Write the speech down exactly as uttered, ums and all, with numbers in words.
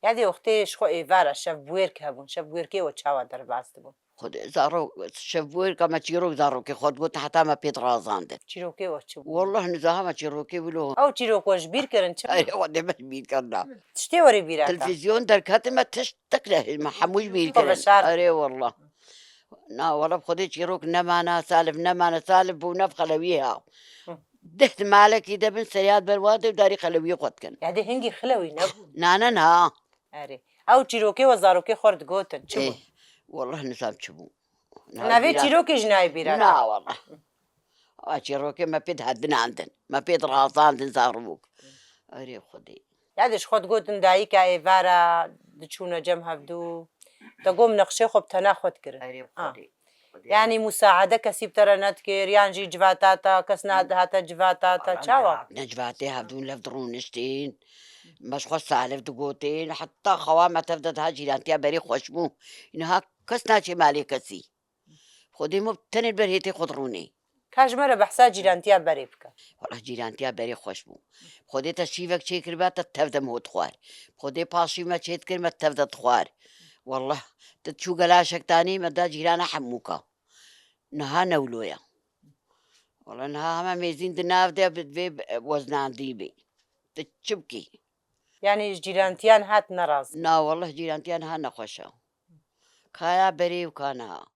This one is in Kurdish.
Yadê wextê ji xwe êvara şev buêrk hebûn. Şev buêrkê we çawa derbas dibûn? Xwedê zarok, şev buêrka me çîrok zarokê xwe digot, heta me pê dirazandin. Çîrokê we çi bû? Wallah nizaha me çîrokê wilo. Ew çîrok we ji bîr kirin çi bû? Erê, xwedê me ji bîr kirina. Tiştê werê bîra te? Televîzyon derketin me tiştek ne, me hemû ji bîr Xwe kirin. Veşart. Erê wallah. Na, wala bi Xwedê çîrok nemane, saliv nemane, saliv bû ne bi xelewiyê ha. Hı. Deh di malekî de bin seriyat ber wa de û darî xelewiyê xwe dikin. Yadê hingî xilewî nebûn. Na, na, na. Erê. Ew çîrokê we zarokê xwe digotin. Çi bû? Ê, wallah nizam çi bû. Na, Navê bîra- çîrokê ji nayê bîra te? Na, wallah. A çîrokê me pê dihedinandin. Me pê dirazandin zarok. Erê Xwedê. Ya de ji xwe digotin dayika êvara diçûne cem hevdû. Te got nexşê xwe bi tena xwe dikirin. Erê Ah. Xwedê. Xwedê. Yanî musaade kesî bi te re nedikir, yan jî civata te, kes nedihate civata te, Wala çawa? Ne. Ne civatê hevdûn lev dirûniştîn. Me ji xwe saliv digotin, heta xewa me tev de diha cîrantiya berê xweş bû. Niha kes naçê malê kesî. Xwedê me tenê ber hêtê xwe dirûnê. Ka ji me re behsa cîrantiya berê bike. Wala cîrantiya berê xweş bû. Xwedê te şîvek çêkiriba te tev de me dixwar. Xwedê paşî me çêdikir me tev de dixwar. Wallah, te çû gela şektanî me da cîrana hemûka. Niha ne wilo ye. Wala niha heme mêzîn di nav de bi vê weznandî bê. Tu çi bikî? Yanî ji cîrantiyan hat nerazî? Na, wallah cîrantiyan ha nexweş e. Kaya berê û ka niha.